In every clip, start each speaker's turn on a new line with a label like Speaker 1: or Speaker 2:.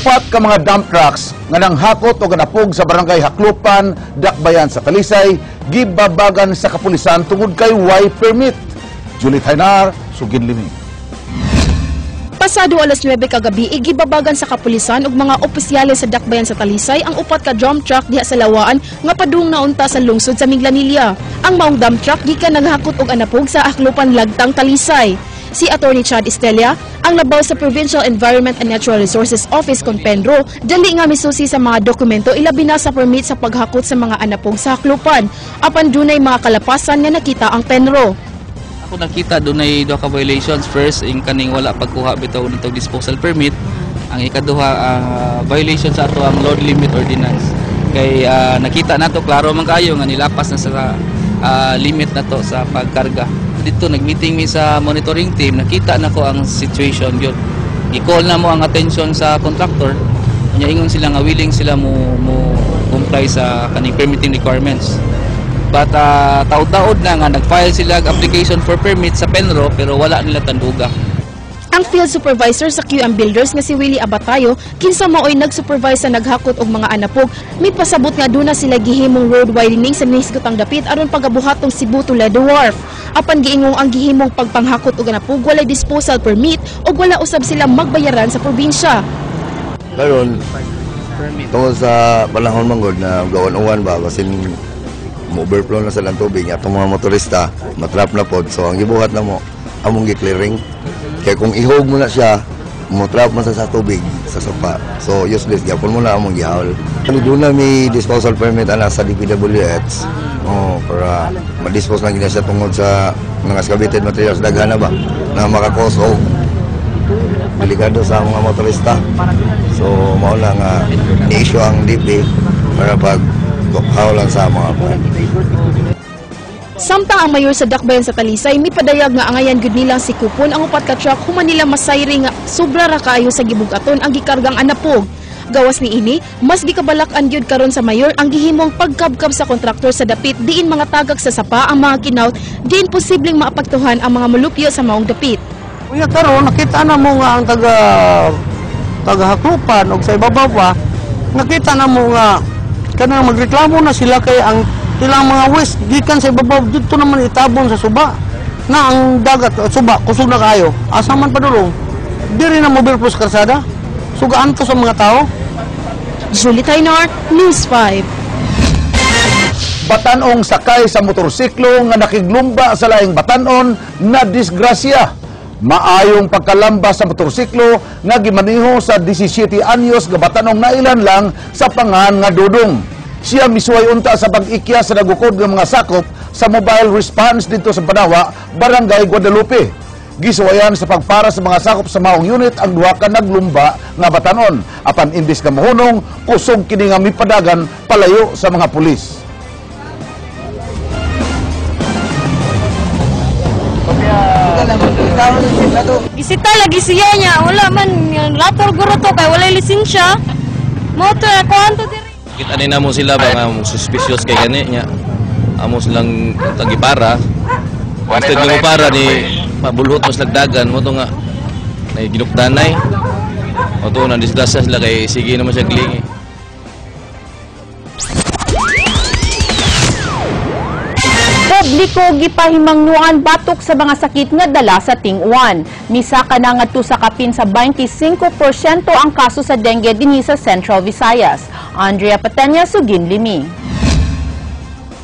Speaker 1: Upat ka mga dump trucks nga nanghakot og anapog sa barangay Haklupan, Dakbayan sa Talisay, gibabagan sa kapulisan tungod kay way permit. Julie Tainar, sugid limi.
Speaker 2: Pasado alas 9 kagabi, igibabagan sa kapulisan ug mga opisyales sa Dakbayan sa Talisay ang upat ka dump truck diha sa lawaan nga padung naunta sa lungsod sa Minglanilla. Ang maong dump truck gikan naghakot og anapog sa Haklupan, Lagtang, Talisay. Si Attorney Chad Estella, ang labaw sa Provincial Environment and Natural Resources Office kon Penro, dali nga misusi sa mga dokumento ilabi na sa permit sa paghakot sa mga anapog sa Haklupan. Apan dunay mga kalapasan nga nakita ang Penro.
Speaker 3: Ako nakita dunay duha ka violations. First, ing kaning wala pagkuha bitaw nito disposal permit. Ang ikaduha, violation sa ato ang load limit ordinance. Kay nakita nato klaro man kayo nga nilapas na sa limit na to sa pagkarga. Dito nagmeeting mi sa monitoring team, nakita nako ang situation gyud. I-call na mo ang attention sa contractor. Nya ingon sila nga willing sila mo comply sa kaning permitting requirements. But taud-taud na nga nag-file sila og application for permit sa Penro pero wala nila tanduga.
Speaker 2: Ang field supervisor sa QM Builders nga si Willie Abatayo, kinsa maoy nag-supervise sa naghakot og mga anapog, may pasabot nga duna sila gihimong road widening sa nihisgutang dapit aron pagabuhatong Cebu Toledo Wharf. Apan giingong ang gihimong pagpanghakot og anapog walay disposal permit ug wala usab sila magbayaran sa probinsya.
Speaker 4: Karon tungod sa panahon manggod na gawan-uwan ba basin mo overflow na sa lang tubig atong mga motorista matrap na pod, so ang gibuhat na mo among gi-clearing kaya kung ihog mo na siya mo trap man sa tubig sa sopa, so useless gyapon mo na among gihawol. Doon na may disposal permit ana sa DPWH, oh, para ma-dispose lang gina siya tungod sa mga excavated materials daghan na ba na makakos og delikado sa mga motorista. So mao na nga ni-issue ang DP para pag hawlan sa mga kuan.
Speaker 2: Samtang ang mayor sa Dakbayan sa Talisay mipadayag nga angayan gud nilang sikupon ang upat ka truck human nila masayri nga sobra ra kaayo sa gibugaton ang gikargang anapog. Gawas niini, mas gikabalak-an gyud karon sa mayor ang gihimong pagkabkab sa kontraktor sa dapit diin mga tagak sa sapa ang mga kinawt diin posibleng maapektuhan ang mga molupyo sa maong dapit.
Speaker 5: Unya karon nakita na mo nga ang taga Haklupan og sa ibabaw pa, nakita na mo nga kanang magreklamo na sila kay ang ilang mga waste gikan sa ibabaw dito naman itabon sa suba. Na ang dagat suba kusog na kaayo. Asa man padulong? Diri na mobile plus karsada. Sugaan to sa mga tao.
Speaker 2: Julie Taynor, News 5.
Speaker 1: Batanong sakay sa motorsiklo nga nakiglumba sa laing batanon na disgrasya. Maayong pagkalamba sa motorsiklo nga gimaniho sa 17 anyos nga batanong nailan lang sa pangan nga Dudong. Siya misuway unta sa pag-ikya sa nagukod ng mga sakop sa mobile response dito sa Banawa, Barangay Guadalupe. Gisuwayan sa pagpara sa mga sakop sa maong unit ang duha ka naglumba nga batanon. Apan imbis nga mohunong, kusog kini nga mipadagan palayo sa mga pulis.
Speaker 6: Gisita lagi siya niya, wala man lator guro to kay walay lisensya. Motor kuanto diri.
Speaker 7: Kita ni namo sila ba nga suspicious kay gani nya. Amo silang tagipara. Instead nga para ni mabulhot mas lagdagan mo to nga nay ginukdanay. O to na disgrasya sila kay sige naman siya glingi.
Speaker 8: Publiko gipahimangnuan batok sa mga sakit nga dala sa ting-uwan. Misaka na ngadto sa kapin sa 25% ang kaso sa dengue dinhi sa Central Visayas. Andrea Patenya, Sugin Limi.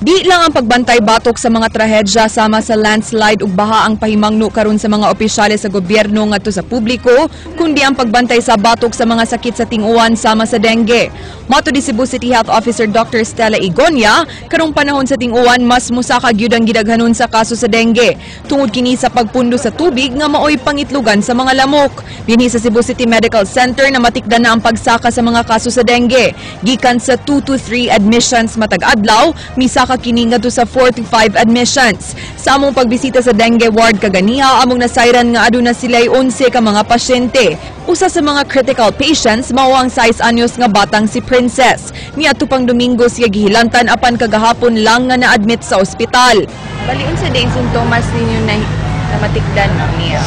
Speaker 9: Di lang ang pagbantay batok sa mga trahedya sama sa landslide ug baha ang pahimangno karon sa mga opisyales sa gobyerno ngadto sa publiko, kundi ang pagbantay sa batok sa mga sakit sa ting-uwan sama sa dengue. Mato di Cebu City Health Officer Dr. Stella Igonia, karong panahon sa ting-uwan mas musaka gyud ang gidaghanon sa kaso sa dengue. Tungod kini sa pagpundo sa tubig nga maoy pangitlugan sa mga lamok. Dinhi sa Cebu City Medical Center na matikdan na ang pagsaka sa mga kaso sa dengue. Gikan sa 2 to 3 admissions matag adlaw, misaka kini ngadto sa 4 to 5 admissions. Sa among pagbisita sa dengue ward kaganiha, among nasayran nga aduna sila'y 11 ka mga pasyente. Usa sa mga critical patients mao ang 6 anyos nga batang si Princess. Niadto pang Domingo siya gihilantan apan kagahapon lang nga na-admit sa ospital.
Speaker 10: Bali unsa day sintomas ninyo na namatikdan niya?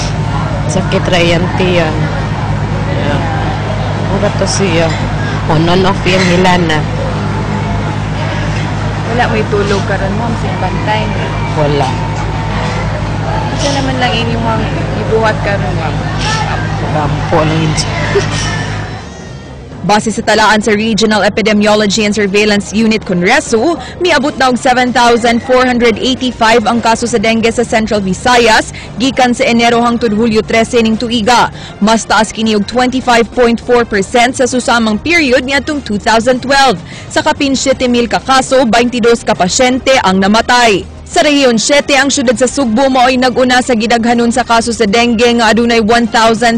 Speaker 11: Sakit ra iyang tiyan. Mura to siya. On on off yung hilana.
Speaker 10: Wala mo'y tulog karon, ma'am, sa bantay?
Speaker 11: Wala.
Speaker 10: Unsa naman lang inyong gibuhat karon, ma'am?
Speaker 11: Rampo lang yun.
Speaker 9: Base sa talaan sa Regional Epidemiology and Surveillance Unit kon RESU, miabot na og 7,485 ang kaso sa dengue sa Central Visayas gikan sa Enero hangtod Hulyo 13 ning tuiga. Mas taas kini og 25.4% sa susamang period niadtong 2012. Sa kapin 7,000 ka kaso, 22 ka pasyente ang namatay. Sa Rehiyon 7, ang syudad sa Sugbo mao'y nag-una sa gidaghanon sa kaso sa dengue nga adunay 1,394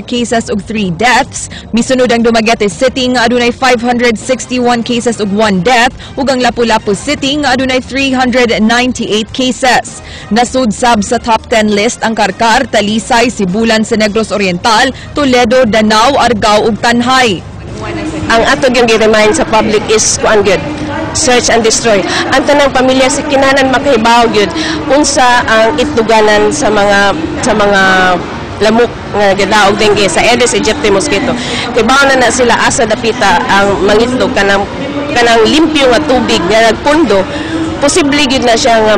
Speaker 9: cases ug 3 deaths. Misunod ang Dumaguete City nga adunay 561 cases ug 1 death ug ang Lapu-Lapu City nga adunay 398 cases. Nasud sab sa top 10 list ang Carcar, Talisay, Sibulan sa Negros Oriental, Toledo, Danao, Argao ug Tanjay.
Speaker 12: Ang ato gyud gi-remind sa public is kuan gyud, search and destroy. Ang tanang pamilya sa kinahanglan makahibaw gyud unsa ang itluganan sa mga lamok nga nagadaog dengue, sa Aedes aegypti mosquito. Kay na na sila asa dapita ang mangitlog, kanang limpyo nga tubig nga nagpundo, posible gyud na siya nga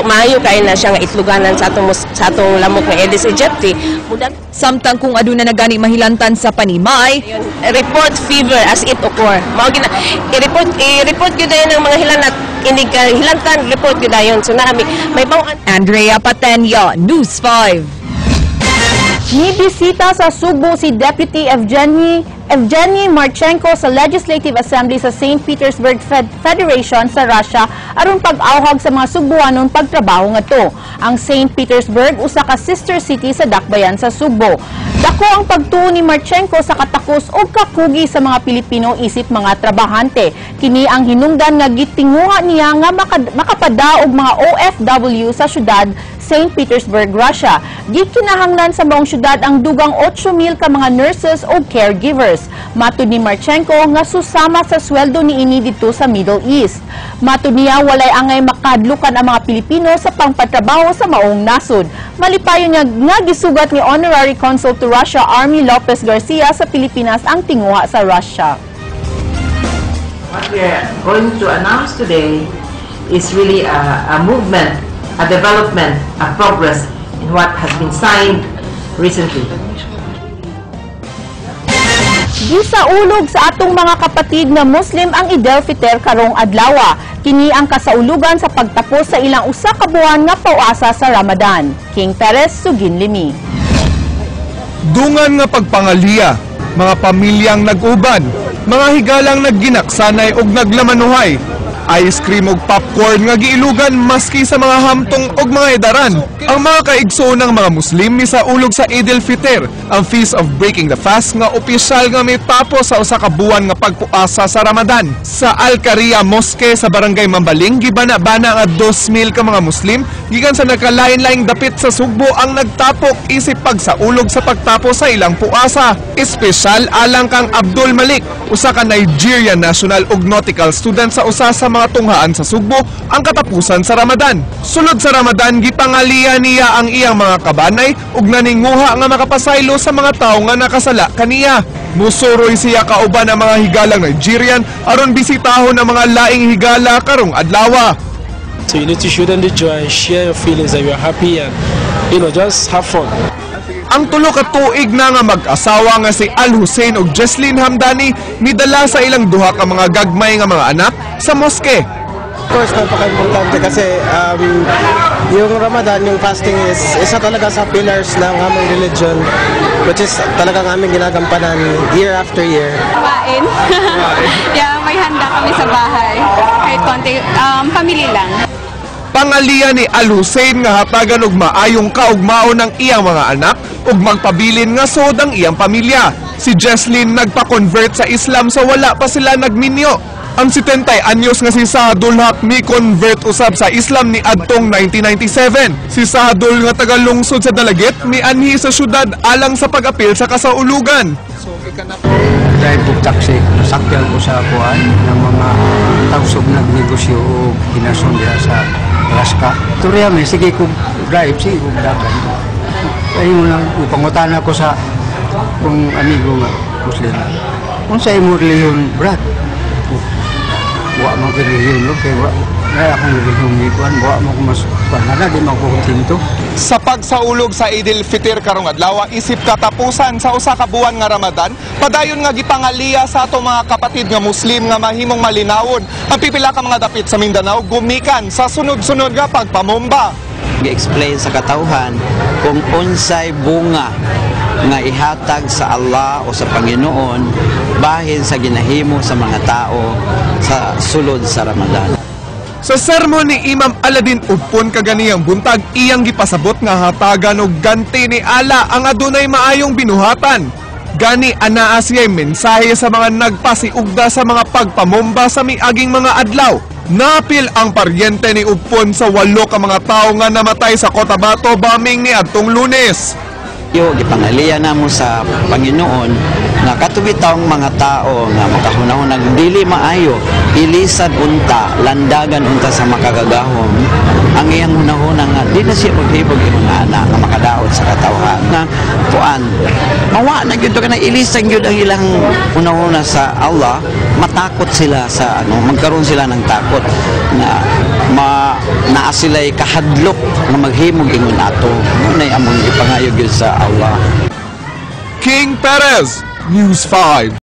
Speaker 12: maayo kay na siya nga itluganan sa atong lamok nga Aedes aegypti. Mudag
Speaker 9: Samtang kung aduna na gani mahilantan sa panimay,
Speaker 12: report fever as it occur. Mao gina i-report gyud dayon ang mga hilanat inig ka hilantan, report gyud dayon. So naami may baw
Speaker 9: Andrea Patenya, News 5.
Speaker 8: Nibisita sa Sugbo si Deputy Evgeny Marchenko sa Legislative Assembly sa St. Petersburg Federation sa Russia aron pag-awhag sa mga Sugbuanon pagtrabaho ngadto. Ang St. Petersburg usa ka sister city sa dakbayan sa Sugbo. Dako ang pagtuo ni Marchenko sa katakos ug kakugi sa mga Pilipino isip mga trabahante. Kini ang hinungdan nga gitinguha niya nga makapadaog mga OFW sa syudad St. Petersburg, Russia. Gikinahanglan sa maong syudad ang dugang 8,000 ka mga nurses o caregivers. Matud ni Marchenko nga susama sa sweldo niini didto sa Middle East. Matud niya, walay angay makadlukan ang mga Pilipino sa pangpatrabaho sa maong nasod. Malipayon niya nga gisugat ni Honorary Consul to Russia Army Lopez Garcia sa Pilipinas ang tinguha sa Russia.
Speaker 13: What we are going to announce today is really a movement, a development, a progress in what has been signed recently.
Speaker 8: Gisaulog sa atong mga kapatid na Muslim ang Eid al-Fitr karong adlaw. Kini ang kasaulugan sa pagtapos sa ilang usa ka buwan nga pauasa sa Ramadan. King Perez, Suginlimi.
Speaker 14: Dungan nga pagpangaliya, mga pamilyang nag-uban, mga higalang nagginaksanay og naglamanuhay, ice cream ug popcorn nga giilugan maski sa mga hamtong ug mga edaran. Ang mga kaigsoon ng mga Muslim misaulog sa Eid al-Fitr, ang Feast of Breaking the Fast nga opisyal nga mitapos sa usa ka buwan nga pagpuasa sa Ramadan. Sa Al-Karia Mosque sa Barangay Mambaling, gibana-bana nga 2,000 ka mga Muslim gikan sa nagkalain-laing dapit sa Sugbo ang nagtapok isip pagsaulog sa pagtapos sa ilang puasa. Espesyal alang kang Abdul Malik, usa ka Nigerian national ug nautical student sa usa sa mga tunghaan sa Sugbo ang katapusan sa Ramadan. Sulod sa Ramadan, gipangaliya niya ang iyang mga kabanay ug naninguha nga makapasaylo sa mga tawo nga nakasala kaniya. Musuroy siya kauban ang mga higalang Nigerian aron bisitahon ang mga laing higala karong adlawa.
Speaker 15: So you need to show them the joy, share your feelings that you are happy and just have fun.
Speaker 14: Ang tulo ka tuig na nga mag-asawa nga si Al Hussein ug Jesslyn Hamdani nidala sa ilang duha ka mga gagmay nga mga anak sa moske.
Speaker 16: Of course, napaka-importante kasi yung Ramadan, yung fasting is isa talaga sa pillars ng aming religion, which is talagang aming ginagampanan year after year.
Speaker 10: Kumain. Yeah, may handa kami sa bahay. Kahit konti, family lang.
Speaker 14: Pangaliya ni Al Hussein nga hatagan og maayong kaugmaon ng iyang mga anak ug magpabilin nga sod ang iyang pamilya. Si Jesslyn nagpa-convert sa Islam sa wala pa sila nagminyo. Ang 70 anyos nga si Sahadul Haq mi convert usab sa Islam ni adtong 1997. Si Sahadul nga taga lungsod sa Dalaguete mianhi sa syudad alang sa pag-apil sa kasaulugan.
Speaker 17: Drive og taxi, nasakyan ko sa kuan ng mga tagsog nagnegosyo o ginason diha sa Alaska. Turya mi, sige ko drive, sige ko dagan. Ay mo lang, ipangutana ko sa Kung amigo nga Muslim. "Unsa imo relihiyon, brad?" "Oh, wa man ko relihiyon lo kay wa kaya akong relihiyon ni kuan, wa man ko mas kuan na, di man ko kontento."
Speaker 14: Sa pagsaulog sa Idil Fitir karong adlaw isip katapusan sa usa ka buwan nga Ramadan, padayon nga gipangaliya sa ato mga kapatid nga Muslim nga mahimong malinawon ang pipila ka mga dapit sa Mindanao gumikan sa sunod-sunod nga pagpamomba.
Speaker 18: Gi-explain sa katawhan kung unsay bunga nga ihatag sa Allah o sa Panginoon bahin sa ginahimo sa mga tao sa sulod sa Ramadan.
Speaker 14: Sa sermon ni Imam Aladin Upon kaganiyang buntag, iyang gipasabot nga hatagan og ganti ni Ala ang adunay maayong binuhatan. Gani anaa siya'y mensahe sa mga nagpasiugda sa mga pagpamomba sa miaging mga adlaw. Napil ang paryente ni Upon sa walo ka mga tawo nga namatay sa Cotabato bombing ni adtong Lunes.
Speaker 18: Yo, gipangaliya namo sa Panginoon nga katubitawng mga tao nga makahunahunag dili maayo, ilisan unta, landagan unta sa makagagahom ang iyang hunahuna nga di na siya maghibog imong ana nga makadaot sa katawhan nga kuan mawa na gyud to, kana ilisan gyud ang ilang hunahuna sa Allah, matakot sila sa ano, magkaroon sila ng takot na ma naa sila'y kahadlok nga maghimog ingon ato. Mao among ipangayo gyud sa Allah.
Speaker 14: King Perez, News 5.